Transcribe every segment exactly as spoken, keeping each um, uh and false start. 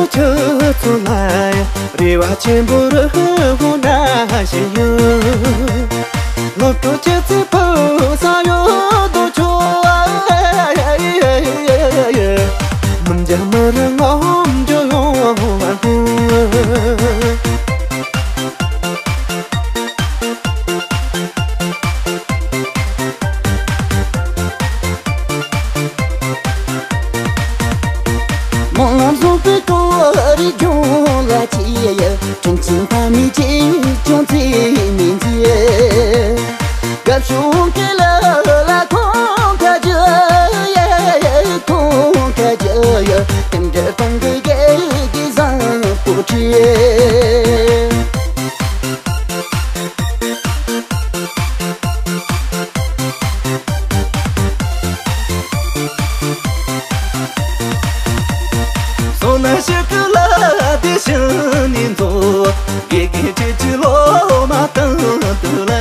ཁྱོད་ཚོ་ལ་རེ་བ་ཆེན་པོ་རུ་ཧུ་ཧུ་ན་བཞིན་ཡོད། སློབ་གྲོགས་ཁྱེད་ཚོའི་ཕུགས་བསམ་ཡོད་དོ་ཁྱོད། མི་འཇམ་མི་རུ་ངོམ་རྒྱུ་ཡོང་བར་ཧུ། སྨོན་ལམ་བཟང་པོའི་སྐུ་རིགས་ལྗོངས་ལ་སྐྱེས། དྲིན་ཆེན་ཕ་མའི་ཆེ་ཆུང་ཚེ་མི་འཛིན། དགའ་བྱུང་གི་ལ་ལ་ཁོང་ཁ་རྒྱུ་ཡ། ཁོང་ཁ་རྒྱུ་ཡ། རྟེན་འབྲེལ་སྟོང་གི་དགེ་རྒན་བཟང་པོ་ཁྲིད། སོ་ན་ཤི་ཀུ་ལ་དེ་ཤི་ནི་མཛོ། དགེ་རྒན་ཁྱེད་ཀྱི་སློབ་མ་དང་དུ་ལ།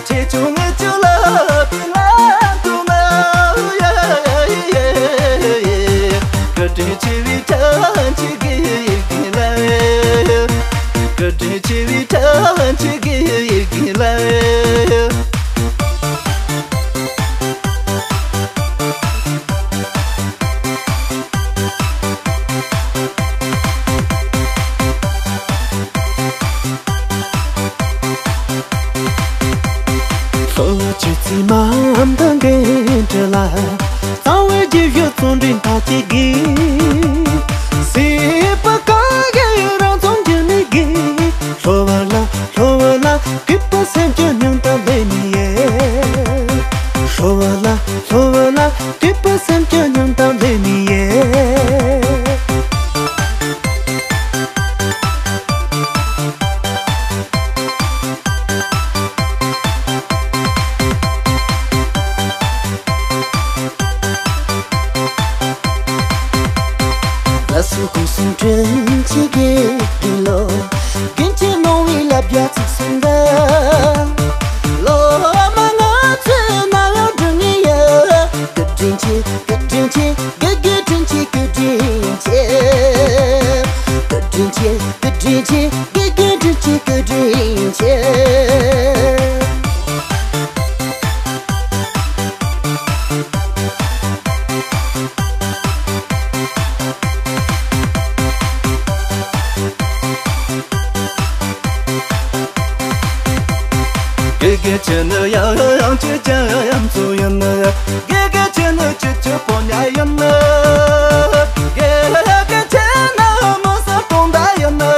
ཁྱེད་ཆུང་ངེད་ཀྱི་ལ་པི་ལ་དུ་ན་ཡ། བཀའ་དྲིན་ཆེ་བའི་ཁྱེད་ཀྱི་དགེ་རྒན་ལ། བཀའ་དྲིན་ཆེ་བའི་ཁྱེད་ཀྱི་དགེ་རྒན་ལ། ལྷོ་ཆུ་ཚིགས་མ་འདང་གི་འདྲ་ལ། གཙང་བོའི་རྒྱུ་ཡོད་བརྩོན་འགྲུས་མཐའ་གཅིག་གིས། སྲིད་པ་བཀག་ཡ་རང་བཙོང་རྒྱུ་ནི་གི། ལྷོ་བ་ལ་ལྷོ་བ་ལ་གུས་པ་སེམས་ཀྱི་སྙིང་གཏམ་ལས་མི་ཡེ། ལྷོ་བ་ལ་ལྷོ་བ་ལ་གུས་པ་སེམས་ཀྱི་སྙིང་གཏམ་ལས་མི་ཡེ། ལ་སུ་ཀུ་སུམ་དྲིན་ཆེ་གེ་གི་ལོ། ཀུན་གྱིས་གནང་བའི་ལབ་རྒྱ་ཚིག་གསུམ་ལ། ལོ་མ་ང་ཚོས་ནམ་ཡང་འགྲུབ་ངེས་ཡོད། བཀའ་དྲིན་ཆེ་བཀའ་དྲིན་ཆེ། དགེ་རྒན་དྲིན་ཆེ་བཀའ་དྲིན་ཆེ། བཀའ་དྲིན་ཆེ་བཀའ་དྲིན་ཆེ། དགེ་རྒན་དྲིན་ཆེ་བཀའ་དྲིན་ཆེ། དགེ་རྒན་ཁྱེད་ནི་ཡང་ཡང་ཁྱེད་ཀྱང་ཡང་ཚུལ་ཡིན་ནི། དགེ་རྒན་ཁྱེད་ནི་ཁྱེད་ཀྱི་ཕོ་ཉ་ཡིན་ནི། དགེ་རྒན་ཁྱེད་ནི་མི་ཟ་གྲོང་མདའ་ཡིན་ནི།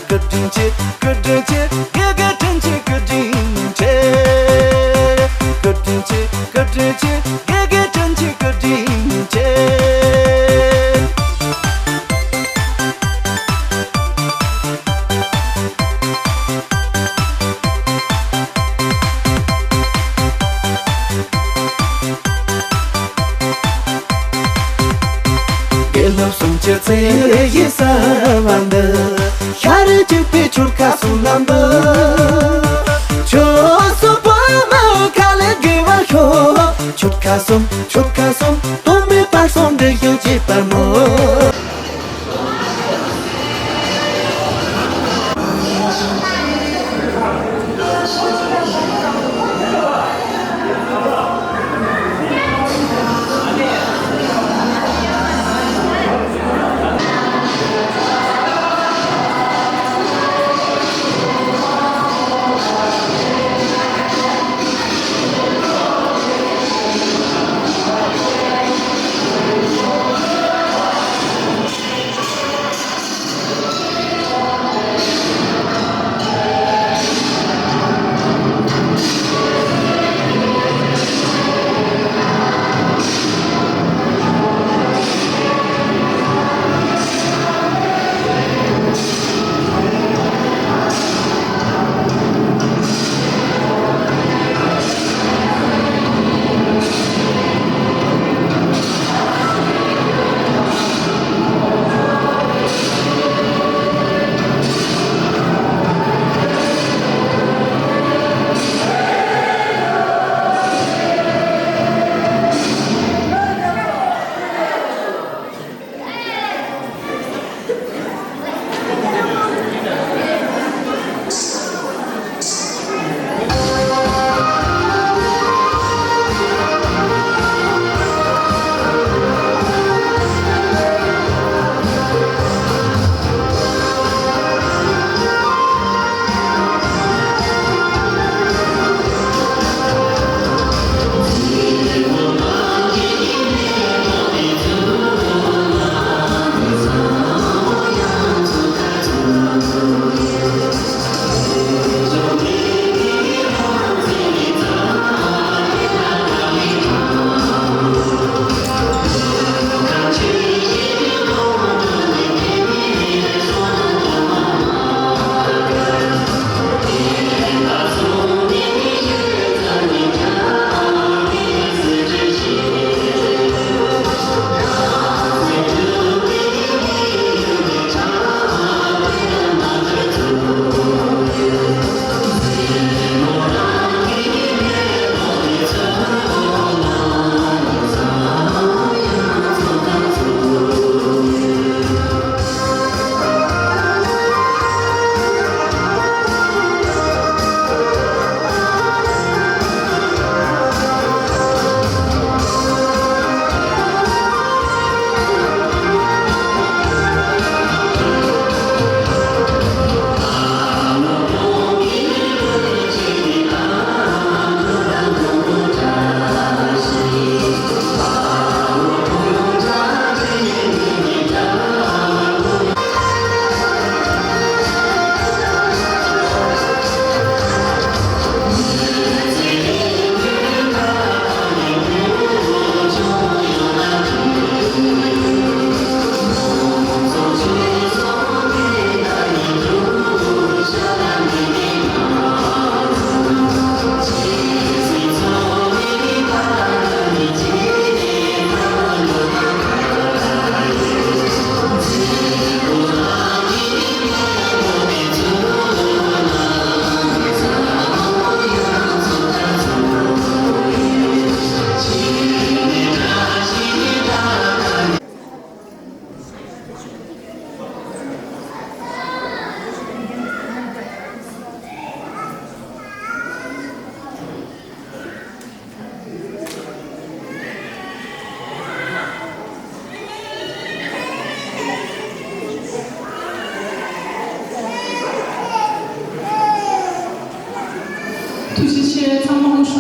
བཀའ་དྲིན་ཆེ་བཀའ་དྲིན་ཆེ། དགེ་རྒན་དྲིན་ཆེ་བཀའ་དྲིན་ཆེ། བཀའ་དྲིན་ཆེ་བཀའ་དྲིན་ཆེ། དགེ་རྒན་དྲིན་ཆེ་བཀའ་དྲིན་ཆེ། དགེ་སློབ་སུམ་ཅུ་ཚེ་ཡི་གསར་བ་འདི། ཤ་རུས་གཅིག་པའི་ཆོལ་ཁ་གསུམ་ལ་འབུལ། ཆོལ་གསུམ་བོད་མི་ཁ་ལས་དགེ་བར་ཤོག། ཆོལ་ཁ་གསུམ་ཆོལ་ཁ་གསུམ། སྟོང་མེད་པར་སོང་འདྲེན་ཤོག་ཅེས་པར་མོ།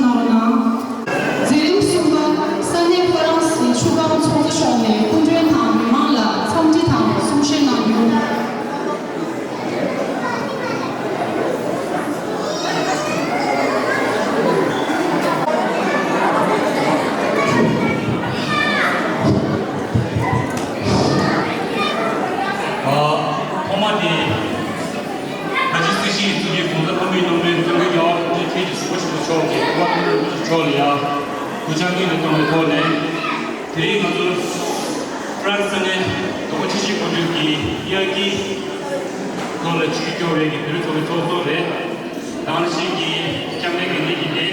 གནང་རོགས་གནང་། མཛད་རིམ་གསུམ་པ། ས་གནས་ཧྥ་རན་སིའི་ཆུ་སྒང་ཚོགས་གཙོ་མཆོག་ནས་སྐུ་མགྲོན་དང་མི་མང་ལ་འཚམས་འདྲི་དང་གསུང་བཤད་གནང་རྒྱུ། ཨ། ཐོག་མ་དེ། ད་ཅི་སྲིད་སྤྱི་ཡི་གཙོ་བོ་གོང་ས་ལྷ་མོའི་རྣམ་སྤྲུལ་བསྟན་པའི་རྒྱལ་བ་དམ་ཆོས་ཁྱེད་ཀྱི་གཟིགས་པ་ཆེན་པོ་མཆོག་གིས་སྐུ་པར་ཐོན་རིན་པོ་ཆེ་མཆོག་ལ་ཡང་གུས་ཕྱག་སྙིང་ནས་བསྐྱངས་པའི་ཐོག་ནས། དེ་རིང་ང་ཚོ་ཧྥ་རན་སི་ནས་རྡོ་རྗེ་ཆེ་ཞིག་གོ་སྒྲིག་གིས་དབྱར་སྐྱིད་ཐོག་ལ་ཆིབས་བསྒྱུར་བའི་གི་བོད་རིགས་ཚོགས་པའི་ཚོགས་གཙོ་རེད། རང་བཞིན་གྱི་སྐྱབས་གནས་དགེ་འདུན་གྱི་སྡེ།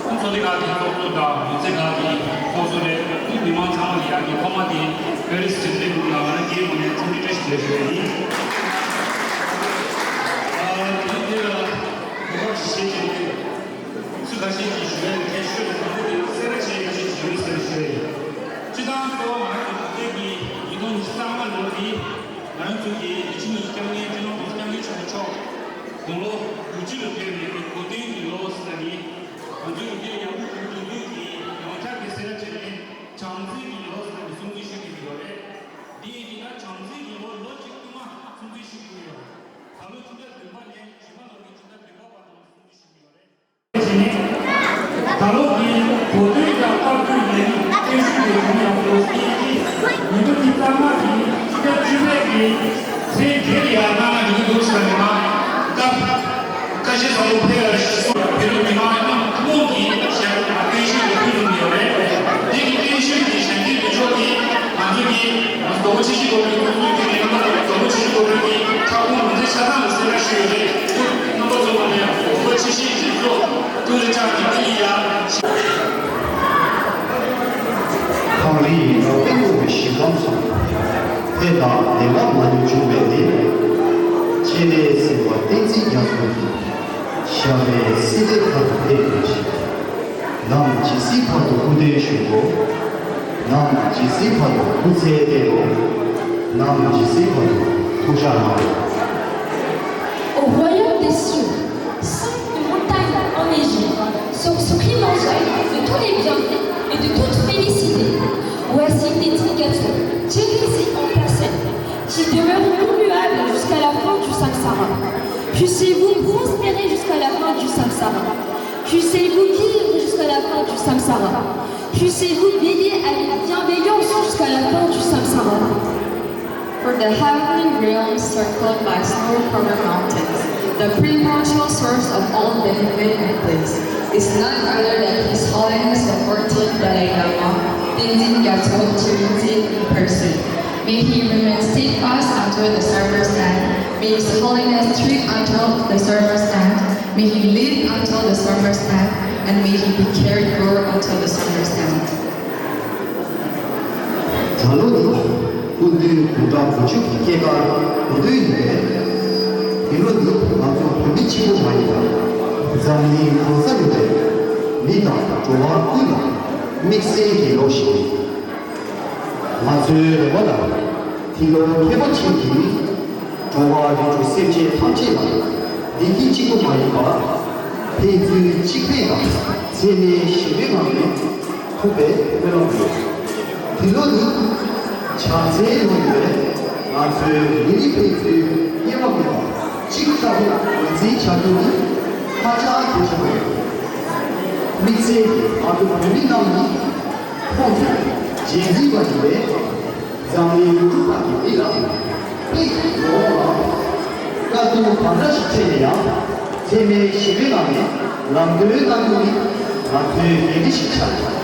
ཚོགས་སྡེ་ཁག་གི་ཚོགས་གཙོ་དང་མི་སྡེ་ཁག་གི་ཚོགས་གཙོ་རེད། མི་མང་ཚང་མ་ལ་ཡང་གི་ཐོག་མ་དེ་བོད་རིགས་སྤྱི་འཐུས་ལུགས་ལ་ང་རང་སྐྱེས་བུ་ནས་འཚམས་འདྲི་བཀྲ་ཤིས་བདེ་ལེགས་ཞུ་བ་ཡིན། ཨ། དེ་ནི་དེ་ལ་གོ་སྐབས་ཤིག་བྱེད་ཀྱི་རེད། སུ་ཁ་ཤས་ཀྱིས་ཞུ་ཡ་ལ་ཁྱད་ཆོས་ལ་དང་པོ་དེ་ལ་གསལ་བསྒྲགས་བྱེད་ཡ་ཁ་ཤས་ཀྱིས་ཞུ་ཡོད་ཟེར་ཞུ་ཡ་ཡིན། སྤྱི་བཏང་གཙོ་བོ་ང་རང་ཚོ་ད་ལྟའི་གི་ཉིས་སྟོང་ཉི་ཤུ་རྩ་ལྔ་ལོ་དེ་ང་རང་ཚོ་གི་རྒྱལ་སྤྱི་གཉིས་ཀྱི་སྐྱབས་གནས་སྤྱི་ནོར་གོང་ས་སྐྱབས་མགོན་ཆེན་པོ་མཆོག་དགུང་ལོ་དགུ་བཅུ་ལ་ཕེབས་པའི་གོ་སྟོན་གྱི་ལོ་ཟེར་ནས། ང་ཚོའི་འདིར་ཡང་མུ་མཐུད་དུ་འདུག་གི་ཡང་བསྐྱར་གྱི་གསལ་བསྒྲགས་བྱས་ནས་བྱམས་བརྩེ་གི་ལོ་ཟེར་ནས་སྲུང་བརྩི་ཞུ་གི་ཡོད་རེད། འདི་ཡིན་ན་བྱམས་བརྩེ་གི་ལོ་ལོ་གཅིག་སྟོང་མ་སྲུང་བརྩི་ཞུ་གི་ཡོད་རེད། ད་ལོ་ཕྱི་ཟླ་བདུན་པ་ནས་ཕྱི་མ་ལོ་གི་ཕྱི་ཟླ་བདུན་པ་བར་དུ་སྲུང་བརྩི་ཞུ་གི་ཡོད་རེད། བྱས་ནས་ད་ལོ་གི་གོ་སྟོན་དང་བཀའ་བསྡུར་ལས་རིམ་སྟོན་ཞུ་ལས་རིམ་ཡག་པོ་སྲིད་ཀྱི་ཉིན་མོ་ཉི་ཤུ་རྩ་ལྔ་གི་ཕྱི་ཟླ་བཅུ་པའི་གི་ཚེས་བརྒྱད་ལ་ཡང་གནང་ན་འགྲིག་གི་འདུག་ཟེར་ནས་མ་སྐབས་ཁ་ཤས་ཚང་མ་ཕེབས་ཡོད་རེད། ཤི་སོང་བོད་རིགས་མི་མང་རྣམས་ཐུན་མོང་གི་ཞལ་སྟོན་ཞུས་ཏེ་ཕུལ་བཟུང་ཡོད་རེད། འདི་གི་སྟོན་ཞུས་ཀྱི་ཞལ་འདེབས་དེ་ཕྱོགས་ཀྱིས་ང་ཚོ་གི་རྡོ་སྦིས་ཆེ་བཞི་སློབ་གྲྭའི་ཁོངས་གཏོགས་ཀྱི་རྒན་པ་དང་རྡོ་སྦིས་ཆེ་བཞི་སློབ་གྲྭའི་ཁྱབ་ཁོངས་མི་སྡེ་ཆ་ཚང་ལ་གསལ་བསྒྲགས་ཞུས་ཡོད་རེད། རྣམ་པ་ཚོ་ནས་རྡོ་སྦིས་ཆེ་བཞི་སློབ་གྲྭ་ལ་བཅར་ཏེ་འདི་གི་ཡང་། གངས་རིའི་ནགས་པའི་སྔོ་བའི་ཞིང་ཁམས་སུ། ལྷས་དང་ལས་ངན་མ་ཉམས་འབྱུང་བའི་གནས། ཆེ་ལས་གཟིགས་པ་བསྟན་འཛིན་རྒྱ་མཚོ་གིས། ཞབས་པད་སྲིད་མཐའི་མཐའ་དང་བརྟན་པར་བཞེས། ནམ་ཇི་སྲིད་བར་དུ་སྐུ་བརྟན་བཞུགས་གོ། ནམ་ཇི་སྲིད་བར་དུ་སྐུ་ཚེ་བརྟན་རོགས། ནམ་ཇི་སྲིད་བར་དུ་ཐུགས་བཞེས་གནང་རོགས། Au royaume des cieux, sorte de montagne enneigée, source primordiale de tous les bienfaits et de toute félicité. Voici Tenzin Gyatso, Jénésie en personne, qui demeure immuable jusqu'à la fin du samsara. Puissiez-vous prospérer jusqu'à la fin du samsara. Puissiez-vous guérir jusqu'à la fin du samsara. Puissiez-vous veiller avec bienveillance jusqu'à la fin du samsara. For the heavenly realm circled by snow-covered mountains, the primordial source of all benefit and bliss, is none other than His Holiness the fourteenth Dalai Lama, Tenzin Gyatso Rinpoche in person. May he remain steadfast until the summer's end. May His Holiness treat until the summer's end. May he live until the summer's end, and may he be cared for until the summer's end. ད་ལོ་ནི་སྐུ་མདུན་དགུང་གྲངས་དགུ་བཅུ་གི་སྐྱེས་སྐར་གོ་སྟོན་ཡིན་པས། འདི་ལོ་ནི་ང་ཚོ་བོད་མི་གཅིག་པུ་མ་ཡིན་པར་འཛམ་གླིང་གང་སར་ཡོད་པའི་མི་དང་འགྲོ་བ་ཀུན་ལ་དམིགས་བསལ་གྱི་ལོ་ཞིག་ཡིན། ང་ཚོའི་རེ་བ་ལ་འདི་ལོ་ཁྱད་པར་ཅན་གྱི་འགྲོ་བ་རིགས་དྲུག་སེམས་ཅན་ཐམས་ཅད་ལ་བདེ་སྐྱིད་གཅིག་པུ་མ་ཡིན་པར་ཕན་ཚུན་གཅིག་ཕན་དང་འཚེ་མེད་ཞི་བའི་ངང་ནས་ཐུག་པའི་སྨོན་ལམ་ཡོད། འདི་ལོ་ནི་བྱམས་བརྩེའི་ལོ་ཡིན་པས། ང་ཚོའི་མི་རིགས་ཕན་ཚུན་དབྱེ་བ་མེད་པར་གཅིག་ལྟ་བུ་ངོས་འཛིན་བྱ་རྒྱུ་ནི་ཧ་ཅང་གལ་ཆེན་པོ་ཡིན། དམིགས་བསལ་གྱིས་ང་ཚོ་བོད་མི་རྣམས་ནི་ཁོང་ཚོ་རྗེས་འཛིན་པ་ཡིན་པས། འཛམ་གླིང་ཡུལ་གྲུ་ཁག་གི་མི་ལ་དཔེ་ཡིད་དུ་འོང་བ། དཀའ་སྡུག་གང་འདྲ་ཞིག་འཕྲད་ནས་ཡང་འཚེ་མེད་ཞི་བའི་ངང་ནས་ལམ་སྟོན་གནང་རྒྱུ་ནི་ང་ཚོའི་འགན་འཁྲི་ཞིག་ཆགས་ཡོད།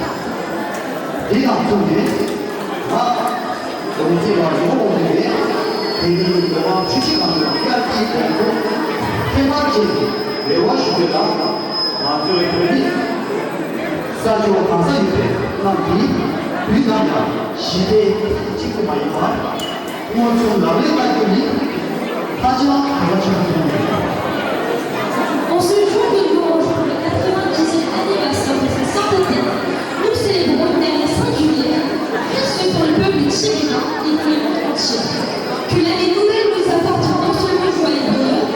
འདི་དང་བསྟུན་ནས་ང་། གདུང་སྲས་པ་རི་བོ་དབང་འདུས་ནས་དེ་རིང་འགྲོ་བ་ཆུ་བཞི་སྒང་དྲུག་དབྱར་སྐྱིད་གོང་འཕེལ་ཁྱད་པར་ཅན་གྱི་རེ་བ་ཞུ་རྒྱུ་དང་། ང་ཚོའི་བོད་མི་ས་ཕྱོགས་གང་སར་ཡོད་པའི་རྣམས་ཀྱིས་དུས་ནམ་ཡང་ཞི་བདེ་གཅིག་པུ་མ་ཡིན་པར་མངོན་སུམ་ལག་ལེན་བསྟར་རྒྱུ་ནི་ཧ་ཅང་གལ་ཆེན་པོ་མཐོང་གི་ཡོད། En ce jour de louange pour le quatre-vingt-dixième anniversaire de sa sainteté, nous célébrons dès le cinq juillet, fête pour le peuple tibétain et pour le monde entier. Que l'année nouvelle nous apporte non seulement joie et bonheur,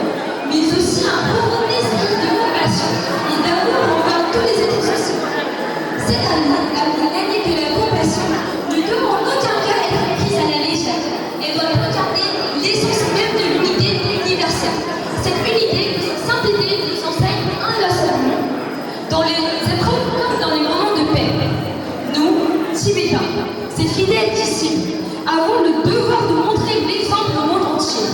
mais aussi un profond esprit de compassion et d'amour envers tous les Cette année, l'année de la compassion, ne devons en aucun cas être prise à la légère et doit incarner l'essence même de l'unité universelle. Cette unité, cette sainteté nous enseigne inlassablement, dans les épreuves comme dans les moments de paix. Nous, Tibétains, ces fidèles disciples, avons le devoir de montrer l'exemple au monde entier.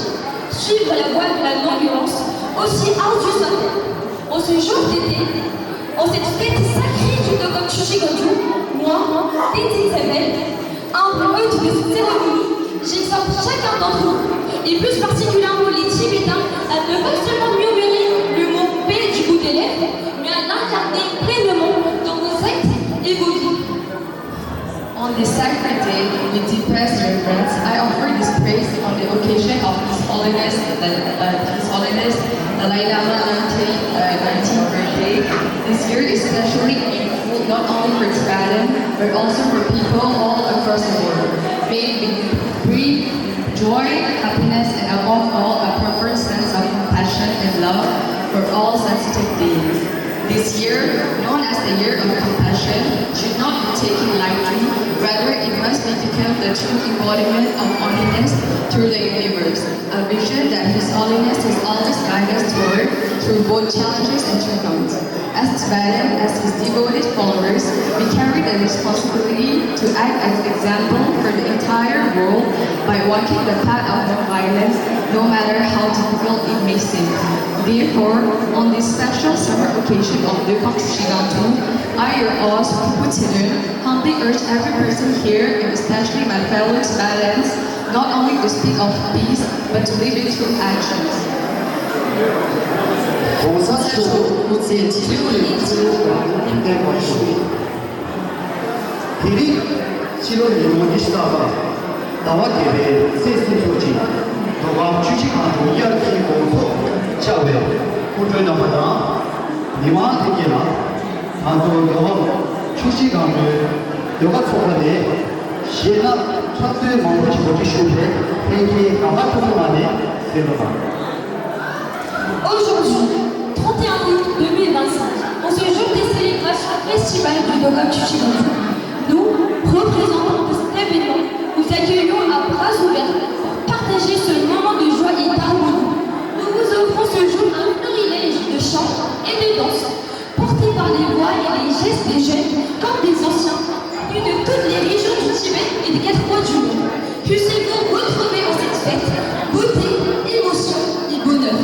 Suivre la voie de la non-violence, aussi ardue soit-elle. En ce jour d'été, en cette fête sacrée du Dogom Chushi Ganju, moi, Tenzin Isabelle, humble hôte de cette cérémonie, j'exhorte chacun d'entre vous, et plus particulièrement les Tibétains, à ne pas seulement murmurer le mot paix du bout des lèvres, mais à l'incarner pleinement dans vos actes et vos vies. On this sacred day, with deepest reverence, I offer this praise on the occasion of His Holiness, the, uh, His Holiness Dalai Lama nineteenth, uh, nineteenth birthday. This year is especially meaningful not only for Tibetan, but also for people all across the world. May it bring joy, happiness, and above all, a profound sense of compassion and love for all sensitive beings. This year, known as the Year of Compassion, should not be taken lightly. Rather, it must be become the true embodiment of oneness through the universe, a vision that His Holiness has always guided us toward through both challenges and triumphs. As Tibetan, as His devoted followers, we carry the responsibility to act as example for the entire world by walking the path of non-violence, no matter how difficult it may seem. Therefore, on this special summer occasion of Dekam Shushi Gantu, I, your host, Pupu Tsinun, humbly urge every person here, and especially my fellow Tibetans, not only to speak of peace, but to live it through actions. གོང་ས་མཆོག་སྐུ་ཚེ་ཁྲི་ལོ་ནས་ཁྲི་ལོ་བར་བརྟན་པར་བཞུགས། དེ་རིང་ཕྱི་ལོ་ཉིས་སྟོང་ཉི་ཤུ་རྩ་གསུམ་ཟླ་བ་བརྒྱད་པའི་ཚེས་སུམ་ཅུ་ཉིན་མདོ་ཁམས་ཆུ་བཞི་སྒང་དྲུག་དབྱར་ཁའི་དགོང་ཚོགས་བཅར་བའི་སྐུ་མགྲོན་རྣམ་པ་དང་། མི་མང་ལྷན་རྒྱས་ལ། ང་ཚོ་མདོ་ཁམས་ཆུ་བཞི་སྒང་དྲུག་ཟློས་གར་ཚོགས་པ་ནས་གཞས་སྣ་འཁྲབ་སྟོན་མང་པོ་ཞིག་གོ་སྒྲིག་ཞུས་པས་ལྷན་རྒྱས་གང་ལྟར་ཐུགས་ཁུར་གནང་ནས་གསན་རོགས་གནང་། Aujourd'hui, trente et un août deux mille vingt-cinq, en ce jour des célébrations festivales du Dogam Chushi Gantu, nous, représentants de cet événement, nous accueillons à bras ouverts pour partager ce moment de joie et d'harmonie. Nous vous offrons ce jour un florilège de chants et de danses portés par les voix et les gestes des jeunes comme des anciens, venus de toutes les régions du Tibet et des quatre coins du monde. Puissiez-vous retrouver en cette fête beauté, émotion et bonheur.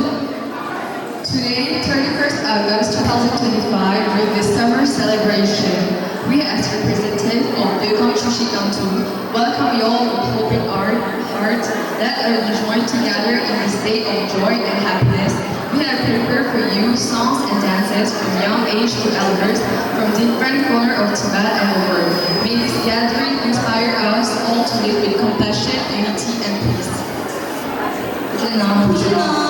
Today, thirty-first August two thousand twenty-five, during this summer celebration, we as representatives of Dekam Chushi Gantu welcome you all with open our hearts. Let us join together in this day of joy and happiness. We have prepared for you songs and dances from young age to elders, from different corner of Tibet and the world. May this gathering inspire us all to live with compassion, unity, and peace. Thank you.